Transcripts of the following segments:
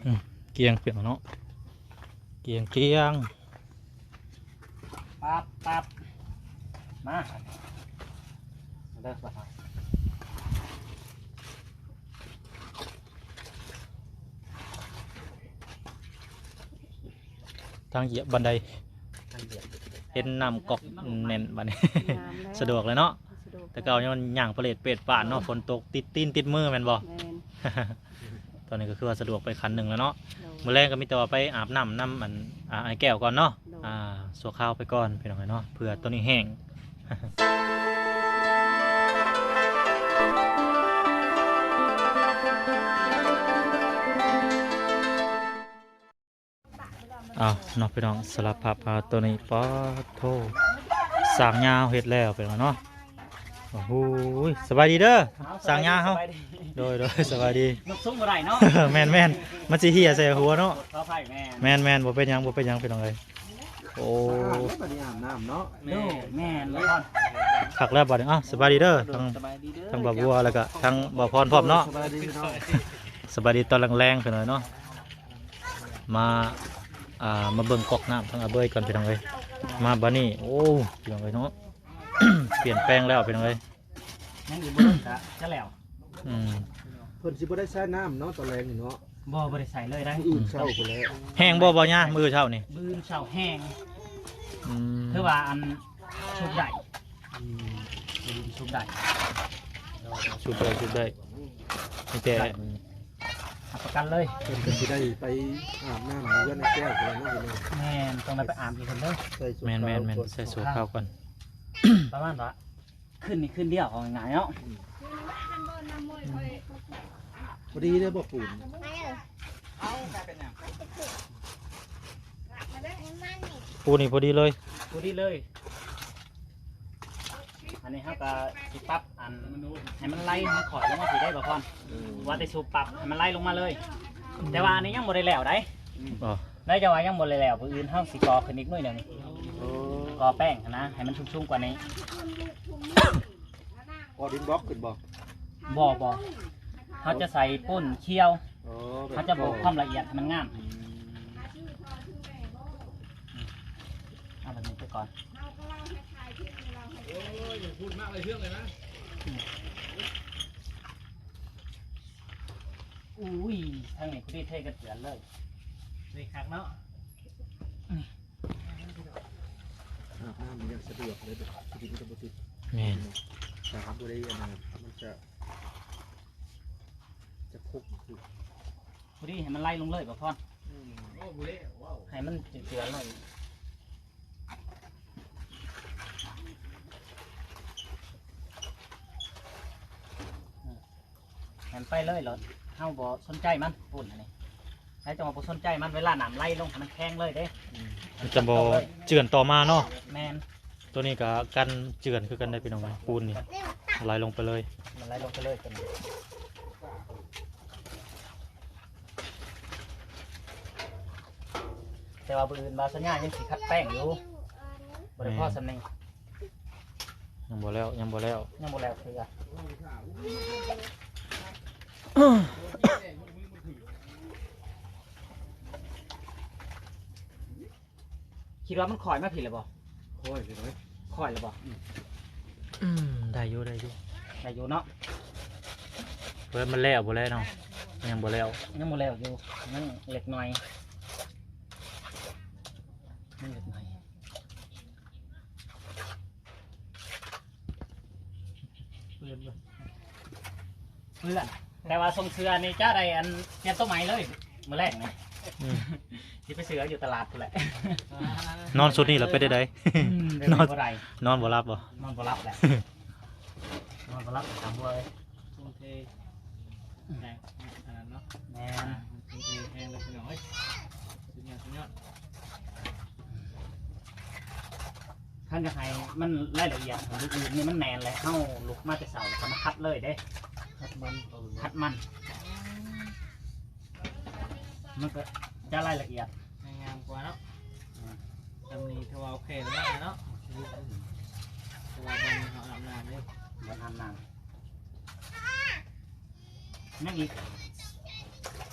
ອືມ ກຽງເປັນເນາະ ກຽງ ກຽງ ປັບ ປັບ ມາ ເດີ ທາງຢຽບບັນໄດ ເຫັນນ້ຳກອກແໜ້ນບັດນີ້ ສະດວກເລີຍເນາະ ສະດວກ ແຕ່ເກົ່າຍັງຍ່າງປະເລດເປດປານເນາະ ໂດຍ ຝົນຕົກຕິດຕີນຕິດມືແມ່ນບໍ່? ແມ່ນ ຕອນນີ້ກໍຄືວ່າສະດວກໄປຂັ້ນໜຶ່ງແລ້ວເນາະ ໂດຍ ມື້ແລງກໍມີແຕ່ວ່າໄປອາບນ້ຳນຳອັນ ອ່າ ອ້າຍແກ້ວກ່ອນເນາະ ໂດຍ ອ່າ ຊົ່ວຄາວໄປກ່ອນພີ່ນ້ອງເອີຍເນາະ ເພື່ອໂຕນີ້ແຫ້ງ. ອ້າວເນາະພີ່ນ້ອງ ສາລະພາບພາໂຕນີ້ ປາດໂທ້ ສ້າງຍາວເຮັດແລ້ວພີ່ນ້ອງເນາະ ໂອ້ໂຫ ສະບາຍດີເດີ ສ້າງຍາເຮົາ ສະບາຍດີ ໂດຍ ໂດຍ ສະບາຍດີ ນກສູງບໍ່ໄດ້ເນາະ ແມ່ນໆ ມັນຊິເຫ່ຍໃສ່ຫົວເນາະ ຂໍອະໄພ ແມ່ນ ແມ່ນໆ ບໍ່ເປັນຫຍັງ ບໍ່ເປັນຫຍັງພີ່ນ້ອງເອີຍ ໂອ້ ສະອາດແລ້ວບັດນີ້ອາບນ້ຳເນາະ ໂດຍ ແມ່ນ ຄັກແລ້ວບັດນີ້ ອ້າວ ສະບາຍດີເດີ ທາງ ສະບາຍດີເດີ ທາງບ່າວບົວ ແລ້ວກໍທາງບ່າວພອນພ້ອມເນາະ ສະບາຍດີພີ່ນ້ອງ ສະບາຍດີຕອນແລງໆ ພີ່ນ້ອງເອີຍເນາະ ມາ ອ່າ ມາເບິ່ງກອກນ້ຳທາງອາເບີຍກ່ອນພີ່ນ້ອງເອີຍ ມາບາດນີ້ ໂອ້ ພີ່ນ້ອງເອີຍເນາະ ປ່ຽນແປງແລ້ວພີ່ນ້ອງເອີຍ ຍັງອີກບໍ່ດົນກະຈະແລ້ວ ອືມ ເພິ່ນຊິບໍ່ໄດ້ໃຊ້ນ້ຳເນາະ ຕອນແລງນີ້ເນາະ ບໍ່ ບໍ່ໄດ້ໃຊ້ເລີຍໄດ໋ ມື້ອື່ນເຊົ້າພຸ້ນແຫຼະ ແຫ້ງບໍ່ ບໍ່ຍາ ມື້ເຊົ້ານີ້ ມື້ອື່ນເຊົ້າແຫ້ງ ອືມ ຄືວ່າອັນ ສູບໄດ້ ອືມ ສູບໄດ້ ສູບໄດ້ ສູບໄດ້ ມີແຕ່ ຮັບປະກັນເລີຍ ເພິ່ນກໍຊິໄດ້ໄປອາບນ້ຳຢູ່ເຮືອນອ້າຍແກ້ວພຸ້ນແຫຼະເນາະ ແມ່ນ ຕ້ອງໄດ້ໄປອາບຢູ່ເພິ່ນເດີ ແມ່ນໆໆ ໃສ່ຊົ່ວຄາວກ່ອນ ປະມານວ່າ ຄືນນີ້ຄືນດຽວ ເວົ້າງ່າຍໆເນາະ ອືມ ພໍດີເດີບໍ່ປູນ ປູນີ້ພໍດີເລີຍ ພໍດີເລີຍ ອັນນີ້ເຮົາກໍຊິປັບອັນໃຫ້ມັນໄຫຼ ໃຫ້ມັນຄ່ອຍລົງມາພີ້ໄດ້ບໍ່ພອນ ອືມ ວ່າແຕ່ສູບປັບໃຫ້ມັນໄຫຼລົງມາເລີຍ ແຕ່ວ່າອັນນີ້ຍັງບໍ່ໄດ້ແລ້ວໃດ໋ ອືມ ອໍ ໄດ້ ແຕ່ວ່າຍັງບໍ່ໄດ້ແລ້ວ ມື້ອື່ນເຮົາຊິກໍ່ຂຶ້ນອີກໜ້ອຍໜຶ່ງ ໂອ້ ກໍ່ແປ້ງຫັ້ນນະ ໃຫ້ມັນສູງໆກວ່ານີ້ ກໍ່ດິນບລັອກຂຶ້ນບໍ່? ບໍ່ ບໍ່ ເຮົາຈະໃສ່ປູນຂຽວ ອໍ ແບບ ເຮົາຈະບອກຄວາມລະອຽດໃຫ້ມັນງາມ ອືມ ເອົາແບບນີ້ໄປກ່ອນ ເອີ ຢ່າພູດມາກເລີຍ ເຊື່ອງເລີຍນະ ອືມ ອຸ້ຍ ທາງນີ້ພໍດີເທກັນເຈື່ອນເລີຍ ນີ້ຄັກເນາະ ອາບນ້ຳມັນຍັງສະດວກເລີຍ ຊິດິນກໍບໍ່ຕິດ ແມ່ນ ຖ້າຫາກບໍ່ໄດ້ອັນນັ້ນ ມັນຈະ ຈະຄົກ ພໍດີໃຫ້ມັນໄຫຼລົງເລີຍ ບໍ່ພອນ ອືມ ໃຫ້ມັນເຈື່ອນໆເລີຍ ໃຫ້ມັນໄປເລີຍ ແລ້ວເຮົາບໍ່ສົນໃຈມັນ ປູນອັນນີ້ ໃຜຈັ່ງວ່າບໍ່ສົນໃຈມັນ ເວລານ້ຳໄຫຼລົງໃຫ້ມັນແຂງເລີຍເດ້ ອືມ ມັນຈະບໍ່ເຈື່ອນຕໍ່ມາເນາະ ແມ່ນ ໂຕນີ້ກໍກັນເຈື່ອນຄືກັນເດ້ພີ່ນ້ອງ ປູນນີ້ໄຫຼລົງໄປເລີຍ ມັນໄຫຼລົງໄປເລີຍໂຕນີ້ ແຕ່ວ່າມື້ອື່ນບ່າວສັນຍາຍັງຊິຂັດແປ້ງຢູ່ ບໍ່ໄດ້ພໍສ່ຳນີ້ ຍັງບໍ່ແລ້ວ ຍັງບໍ່ແລ້ວ ຍັງບໍ່ແລ້ວເທື່ອ ຄິດວ່າມັນຄ່ອຍມາພີ້ແລ້ວບໍ່? ຄ່ອຍຢູ່ເດ້ ຄ່ອຍແລ້ວບໍ່? ອືມ ອືມ ໄດ້ຢູ່ ໄດ້ຢູ່ ໄດ້ຢູ່ເນາະ ເພິ່ນມັນແລ້ວບໍ່ແລ້ວເນາະ ຍັງບໍ່ແລ້ວ ຍັງບໍ່ແລ້ວຢູ່ ຍັງເລັກນ້ອຍ ຍັງເລັກນ້ອຍ. ເປື້ອນ ແຕ່ວ່າຊົງເສື້ອນີ້ຈະໄດ້ອັນ ປ່ຽນໂຕໃໝ່ເລີຍ ມື້ແລງນີ້ ອືມ ຊິໄປເສື້ອຢູ່ຕະຫຼາດພຸ້ນແຫຼະ ນອນຊຸດນີ້ລະເປັນໃດ? ອືມ ນອນ ນອນບໍ່ຫຼັບບໍ່? ນອນບໍ່ຫຼັບແຫຼະ ນອນບໍ່ຫຼັບ ຕາມບໍ່ເອີຍ ທຸ່ມເທ ແຮງ ອັນນັ້ນເນາະ ແມ່ນ ທຸ່ມເທແຮງເລີຍພີ່ນ້ອງເອີຍ ສຸດຍອດ ສຸດຍອດ. ຄັນຢາກໃຫ້ມັນລາຍລະອຽດຂອງລູກອື່ນນີ້ມັນແໜ້ນແຫຼະ ເຮົາລຸກມາແຕ່ເຊົ້າແລ້ວກໍມາຂັດເລີຍເດ້ ຂັດມັນ ຂັດມັນ ມັນກໍຈະລາຍລະອຽດ ງາມກວ່າເນາະ ອືມ ສ່ຳນີ້ຖືວ່າໂອເຄແລ້ວເນາະ ຖືວ່າບ່ອນເຮົາອາບນ້ຳເດ້ ບ່ອນອາບນ້ຳ. ຍັງອີກ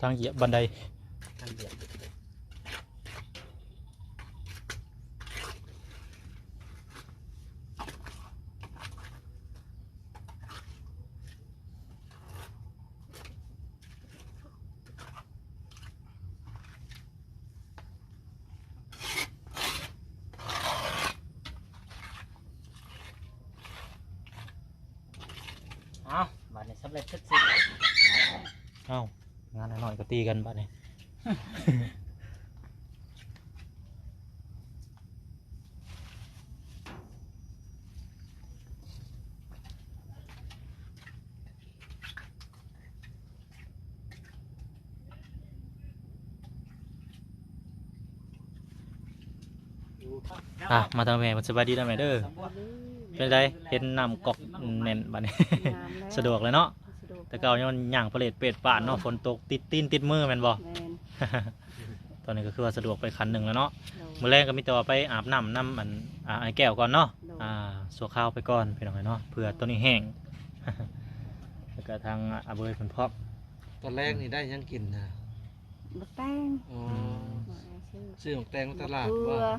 ທາງຢຽບບັນໄດ ທາງຢຽບ. ເອົ້າ ບາດນີ້ສຳເລັດເສັດສິ້ນ. ເອົ້າ ງານນ້ອຍໆກໍຕີກັນບາດນີ້. ອ່ະ ມາທາງແມ່ ສະບາຍດີນະແມ່ເດີ. ເປັນໃດ ເຫັນນ້ຳກອກແໜ້ນບາດນີ້ ງາມແລ້ວ ສະດວກເລີຍເນາະ. ສະດວກ ແຕ່ເກົ່າຍັງຍ່າງປະເລດເປດປານເນາະ ເອີ ຝົນຕົກຕິດຕີນຕິດມືແມ່ນບໍ່? ແມ່ນ. ຕອນນີ້ກໍຄືວ່າສະດວກໄປຂັ້ນໜຶ່ງແລ້ວເນາະ. ໂດຍ ມື້ແລງກໍມີແຕ່ວ່າໄປອາບນ້ຳນຳອັນ ອ່າ ອ້າຍແກ້ວກ່ອນເນາະ. ໂດຍ ອ່າ ຊົ່ວຄາວໄປກ່ອນພີ່ນ້ອງເອີຍເນາະ ເພື່ອ ໂດຍ ຕົວນີ້ແຫ້ງ ແລ້ວກໍທາງອາເບີຍເພິ່ນພ້ອມ. ຕອນແລງນີ້ໄດ້ຫຍັງກິນນະ? ໝາກແຕງ. ອໍ ອືມ ໝາກແຕງ ຊື້ ຊື້ໝາກແຕງມາຕະຫຼາດບໍ່? ໝາກ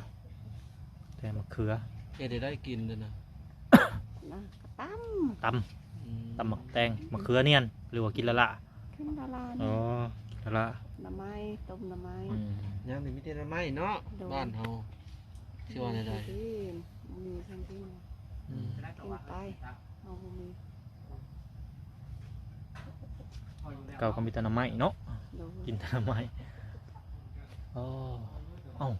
ເຂືອ ແຕງໝາກເຂືອ ເຮັດໃຫ້ໄດ້ກິນເດ້ນະ. ນະ ຕຳ ຕຳ ອືມ ຕຳໝາກແຕງ ໝາກເຂືອນຽນ ຫຼືວ່າກິນລະລະ? ກິນລະລະນີ້. ອໍ ລະລະ ໜໍ່ໄມ້ ຕົ້ມໜໍ່ໄມ້. ອືມ ຍາມນີ້ມີແຕ່ໜໍ່ໄມ້ເນາະ. ໂດຍ ບ້ານເຮົາ ຊິວ່າແນວໃດ? ບໍ່ມີສັງກິນ ອືມ ກິນໄປ ເຮົາບໍ່ມີ. ເກົ່າກໍມີແຕ່ໜໍ່ໄມ້ເນາະ. ໂດຍ ກິນແຕ່ໜໍ່ໄມ້. ອໍ ເອົ້າ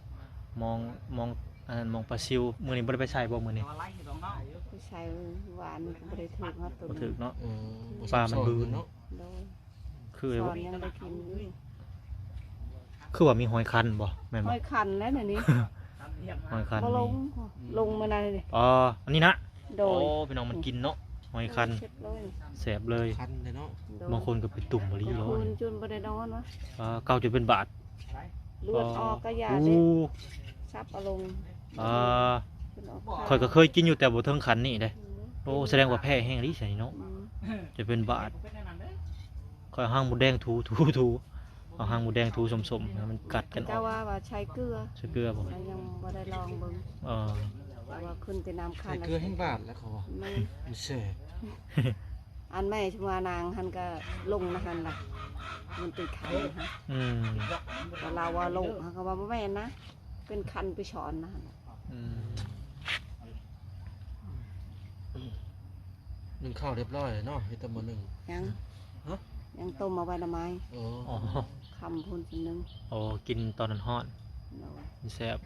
ມອງ ມອງ ອັນນັ້ນ ມອງປາຊິວ ມື້ນີ້ບໍ່ໄດ້ໄປໃສ່ບໍ່ມື້ນີ້? ໄປໃສ່ວານນີ້ກໍບໍ່ໄດ້ຖືກເນາະ ໂຕ ບໍ່ຖືກເນາະ. ເອີ ປາມັນບືນເນາະ. ໂດຍ ຄື ສອນຍັງໄດ້ກິນຢູ່. ຄືວ່າມີຫອຍຄັນບໍ່ ແມ່ນບໍ່? ຫອຍຄັນແລ້ວນີ້ ຫອຍຄັນ ບໍ່ລົງ ນີ້ ລົງມາໃນນີ້. ອໍ ອັນນີ້ນະ. ໂດຍ ໂອ້ ພີ່ນ້ອງມັນກິນເນາະ ຫອຍຄັນ ເສັບເລີຍ ແສບເລີຍ ຄັນເດ້ເນາະ. ໂດຍ ບາງຄົນກໍໄປຕຸ່ມອີ່ຫຼີເນາະ ບາງຄົນຈົນບໍ່ໄດ້ນອນວະ. ອ່າ ເກົາຈົນເປັນບາດ ເລືອດອອກກະຢ່າເດ້. ໂອ້ ສັບເອົາລົງ. ອ່າ ເລືອດອອກ ຂ້ອຍກໍເຄີຍກິນຢູ່ ແຕ່ບໍ່ເຖິງຂັ້ນນີ້ເດ້. ອືມ ໂອ້ ສະແດງວ່າແພ້ແຮງອີ່ຫຼີຊັ້ນເນາະ. ອືມ ຈະເປັນບາດ. ຂ້ອຍຫາງມົດແດງຖູ ຖູ ຖູ ເອົາຫາງມົດແດງຖູສົມໆ ໃຫ້ມັນກັດກັນອອກ. ເຈົ້າວ່າ ວ່າໃສ່ເກືອ ໃສ່ເກືອບໍ່? ຂ້ອຍຍັງບໍ່ໄດ້ລອງເບິ່ງ. ເອີ ແຕ່ວ່າຂຶ້ນແຕ່ນ້ຳຄັນ ໃສ່ເກືອແຮງບາດແລ້ວເຂົາວ່າ. ແມ່ນ ມັນແສບ. ອັນແມ່ຊິວ່ານາງຫັ້ນກໍລົງນະຫັ້ນລະ ມັນຕິດຄັນຫັ້ນ. ອືມ ແລ້ວລາວວ່າລົງ ເຮົາກໍວ່າບໍ່ແມ່ນນະ ເປັນຄັນໄປສອນນະຫັ້ນ. ອືມ ໜຶ້ງເຂົ້າຮຽບຮ້ອຍແລ້ວເນາະ ເຮັດແຕ່ມື້ໜຶ່ງ. ຍັງ ຮະ? ຍັງຕົ້ມເອົາໄວ້ໜໍ່ໄມ້. ໂອ້ ອໍ ຄ່ຳພຸ້ນຊິໜຶ້ງ. ໂອ້ ກິນຕອນຮ້ອນໆ. ໂດຍ ມັນແຊບ.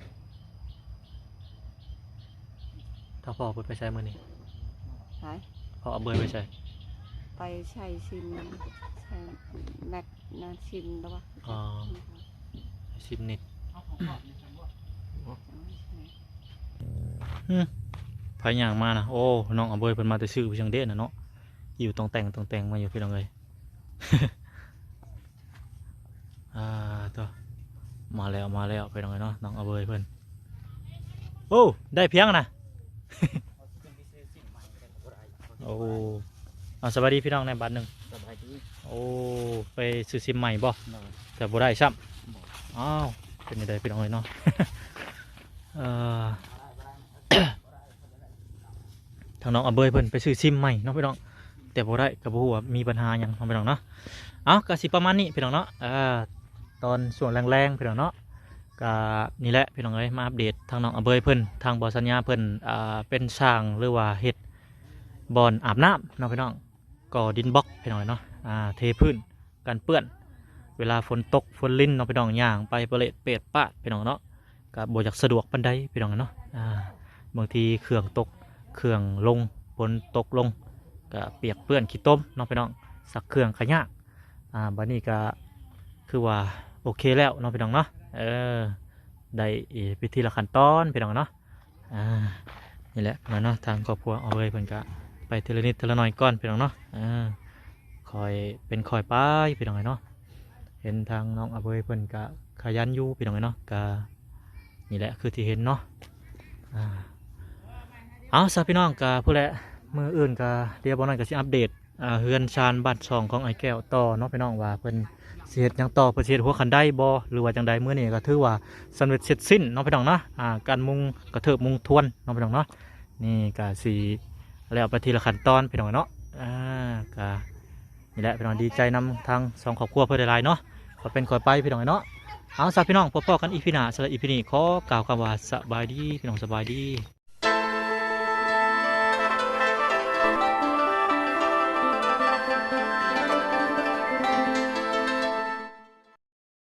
ຖ້າພໍ່ເພິ່ນໄປໃສມື້ນີ້? ໃສ? ພໍ່ອາເບີຍໄປໃສ? ໄປໃສ່ຊິມ ໃສ່ແມັດນະ ຊິມແລ້ວວະ. ອໍ ຊິມເນັດ. ຫຶ ໃຜຍ່າງມານະ? ໂອ້ ນ້ອງອາເບີຍເພິ່ນມາແຕ່ຊື່ ຄືຈັ່ງເດ້ນະເນາະ ຫິ້ວຕ່ອງແຕ່ງຕ່ອງແຕ່ງມາຢູ່ ພີ່ນ້ອງເອີຍ. ອ່າ ໂຕ ມາແລ້ວ ມາແລ້ວ ພີ່ນ້ອງເອີຍເນາະ ນ້ອງອາເບີຍເພິ່ນ. ໂອ້ ໄດ້ພຽງນະ. ໂອ້ ເອົາ ສະບາຍດີພີ່ນ້ອງແດ່ບາດໜຶ່ງ. ສະບາຍດີ. ໂອ້ ໄປຊື້ຊິມໃໝ່ບໍ່? ໂດຍ. ແຕ່ບໍ່ໄດ້ຊ້ຳ. ບໍ່. ອ້າວ ເປັນຈັ່ງໃດພີ່ນ້ອງເອີຍເນາະ. ເອີ ທາງນ້ອງອາເບີຍເພິ່ນໄປຊື້ຊິມໃໝ່ເນາະພີ່ນ້ອງ ແຕ່ບໍ່ໄດ້ ກໍບໍ່ຮູ້ວ່າມີບັນຫາຫຍັງເນາະພີ່ນ້ອງເນາະ. ເອົາ ກໍຊິປະມານນີ້ພີ່ນ້ອງເນາະ. ເອີ ຕອນຊ່ວງແລງໆ ພີ່ນ້ອງເນາະ ກໍນີ້ແຫຼະພີ່ນ້ອງເອີຍ ມາອັບເດດທາງນ້ອງອາເບີຍເພິ່ນ ທາງບໍ່ສັນຍາເພິ່ນ ອ່າ ເປັນຊ່າງ ຫຼືວ່າເຮັດບ່ອນອາບນ້ຳເນາະພີ່ນ້ອງ ກໍ່ດິນບລັອກພີ່ນ້ອງເນາະ. ອ່າ ເທພື້ນກັນເປື້ອນ ເວລາຝົນຕົກຝົນລິນເນາະພີ່ນ້ອງ ຍ່າງໄປປະເລດເປດປາດພີ່ນ້ອງເນາະ ກໍບໍ່ຢາກສະດວກປານໃດພີ່ນ້ອງເນາະ. ອ່າ ບາງທີເຄື່ອງຕົກ ເຄື່ອງລົງ ຝົນຕົກລົງ ກໍປຽກເປື້ອນຂີ້ຕົມເນາະພີ່ນ້ອງ ຊັກເຄື່ອງກໍຍາກ. ອ່າ ບາດນີ້ກໍຄືວ່າໂອເຄແລ້ວເນາະພີ່ນ້ອງເນາະ. ເອີ ໄດ້ໄປທີລະຂັ້ນຕອນພີ່ນ້ອງເນາະ. ອ່າ ນີ້ແຫຼະເນາະ ທາງຄອບຄົວອາເບີຍເພິ່ນກະໄປເທື່ອລະນິດເທື່ອລະໜ້ອຍກ່ອນພີ່ນ້ອງເນາະ. ເອີ ຄ່ອຍເປັນຄ່ອຍໄປພີ່ນ້ອງເອີຍເນາະ. ເຫັນທາງນ້ອງອາເບີຍເພິ່ນກະຂະຫຍັນຢູ່ພີ່ນ້ອງເອີຍເນາະ. ກະນີ້ແຫຼະຄືທີ່ເຫັນເນາະ. ອ່າ ເອົາຊະພີ່ນ້ອງ ກະພຸ້ນແຫຼະ ມື້ອື່ນກະດຽວບ່າວນ້ອຍກະຊິອັບເດດ ອ່າ ເຮືອນຊານບ້ານຊ່ອງຂອງອ້າຍແກ້ວຕໍ່ເນາະພີ່ນ້ອງ ວ່າເພິ່ນຊິເຮັດຫຍັງຕໍ່ ເພິ່ນຊິເຮັດຫົວຄັນໄດບໍ່ ຫຼືວ່າຈັ່ງໃດ. ມື້ນີ້ກໍຖືວ່າສຳເລັດເສັດສິ້ນເນາະພີ່ນ້ອງເນາະ ອ່າ ການມຸງກະເທີບມຸງທວນເນາະພີ່ນ້ອງເນາະ. ນີ້ກໍຊິແລ້ວໄປທີລະຂັ້ນຕອນພີ່ນ້ອງເນາະ. ອ່າ ກໍນີ້ແຫຼະພີ່ນ້ອງ ດີໃຈນຳທາງສອງຄອບຄົວເພິ່ນຫຼາຍໆເນາະ ຄ່ອຍເປັນຄ່ອຍໄປພີ່ນ້ອງເນາະ. ເອົາຊະພີ່ນ້ອງ ພົບພໍ້ກັນອີພີໜ້າ ສຳລັບອີພີນີ້ຂໍກ່າວຄຳວ່າສະບາຍດີພີ່ນ້ອງ ສະບາຍດີ.